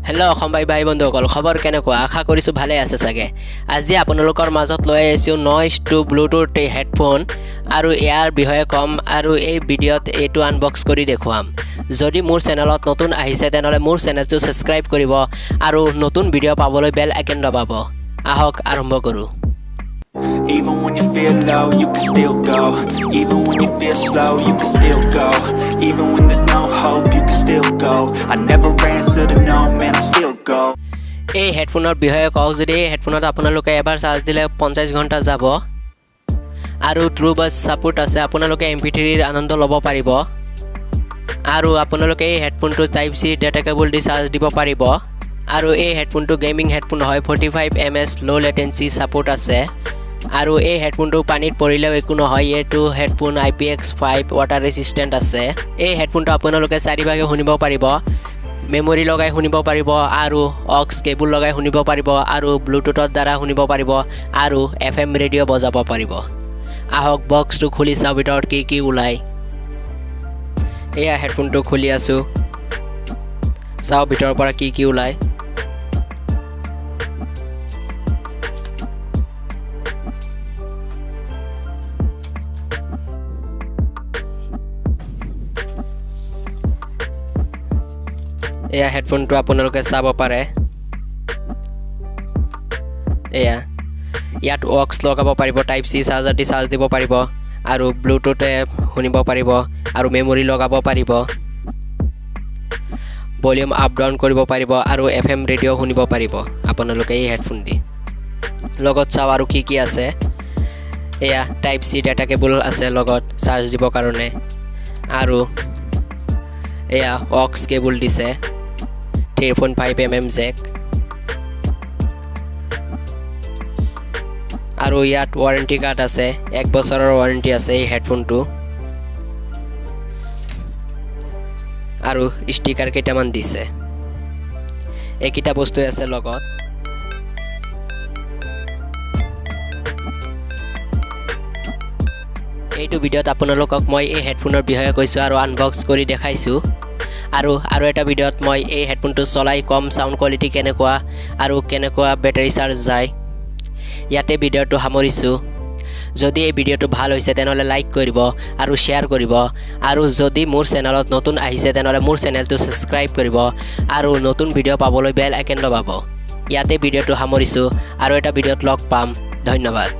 Hello' Assam ভাই ভাই বন্ধুসকল, খবৰ কেনেকুৱা? আশা কৰিছোঁ ভালে আছে চাগে। আজি আপোনালোকৰ মাজত লৈ আহিছোঁ নইজ 2 ব্লুটুথ হেডফোন আৰু ইয়াৰ বিষয়ে ক'ম আৰু এই ভিডিঅ'ত এইটো আনবক্স কৰি দেখুৱাম। যদি মোৰ চেনেলত নতুন আহিছে, তেনেহ'লে মোৰ চেনেলটো ছাবস্ক্ৰাইব কৰিব আৰু নতুন ভিডিঅ' পাবলৈ বেল আইকন দবাব। আহক, আৰম্ভ কৰোঁ। Even when you feel low, you can still go. Even when you feel slow, you can still go. Even when there's no hope, you can still go. I never answer to no, man, I still go. এই হেডফোনৰ বিষয়ে কওঁ যদি, এই হেডফোনত আপোনালোকে এবাৰ charge দিলে 50 ঘণ্টা যাব আৰু ট্ৰু বাছ ছাপোৰ্ট আছে। আপোনালোকে MP3ৰ আনন্দ ল'ব পাৰিব আৰু আপোনালোকে এই হেডফোনটো টাইপ চি ডেটা কেবল দি চাৰ্জ দিব পাৰিব। আৰু এই হেডফোনটো গেমিং হেডফোন হয়। 45 ms low latency support আছে আৰু এই হেডফোনটো পানীত পৰিলেও একো নহয়। এইটো হেডফোন IPX5 water resistant আছে। এই হেডফোনটো আপোনালোকে চাৰিভাগে শুনিব পাৰিব। মেমৰি লগাই শুনিব পাৰিব আৰু অক্স কেবুল লগাই শুনিব পাৰিব আৰু ব্লুটুথৰ দ্বাৰা শুনিব পাৰিব আৰু FM radio বজাব পাৰিব। আহক, বক্সটো খুলি চাওঁ ভিতৰত কি কি ওলায়। এয়া হেডফোনটো খুলি আছোঁ, চাওঁ ভিতৰৰ পৰা কি কি ওলায়। এয়া হেডফোনটো আপোনালোকে চাব পাৰে। এয়া ইয়াত অক্স লগাব পাৰিব, টাইপ চি চাৰ্জাৰ দি চাৰ্জ দিব পাৰিব আৰু ব্লুটুথে শুনিব পাৰিব আৰু মেমৰি লগাব পাৰিব, ভলিউম আপ ডাউন কৰিব পাৰিব আৰু FM radio শুনিব পাৰিব আপোনালোকে এই হেডফোন দি। লগত চাওঁ আৰু কি কি আছে। এয়া টাইপ চি ডাটা কেবুল আছে লগত চাৰ্জ দিবৰ কাৰণে আৰু এয়া অক্স কেবুল দিছে, 3.5 mm jack। আৰু ইয়াত ৱাৰেণ্টি কাৰ্ড আছে। এক বছৰৰ ৱাৰেণ্টি আছে এই হেডফোনটো আৰু ষ্টিকাৰ কেইটামান দিছে। এইকেইটা বস্তুৱে আছে লগত। এইটো ভিডিঅ'ত আপোনালোকক মই এই হেডফোনৰ বিষয়ে কৈছোঁ আৰু আনবক্স কৰি দেখাইছোঁ। আৰু আৰু এটা ভিডিঅ'ত মই এই হেডফোনটো চলাই ক'ম চাউণ্ড কোৱালিটি কেনেকুৱা আৰু কেনেকুৱা বেটাৰী চাৰ্জ যায়। ইয়াতে ভিডিঅ'টো সামৰিছোঁ। যদি এই ভিডিঅ'টো ভাল হৈছে, তেনেহ'লে লাইক কৰিব আৰু শ্বেয়াৰ কৰিব আৰু যদি মোৰ চেনেলত নতুন আহিছে, তেনেহ'লে মোৰ চেনেলটো ছাবস্ক্ৰাইব কৰিব আৰু নতুন ভিডিঅ' পাবলৈ বেল আইকন দবাব। ইয়াতে ভিডিঅ'টো সামৰিছোঁ আৰু এটা ভিডিঅ'ত লগ পাম। ধন্যবাদ।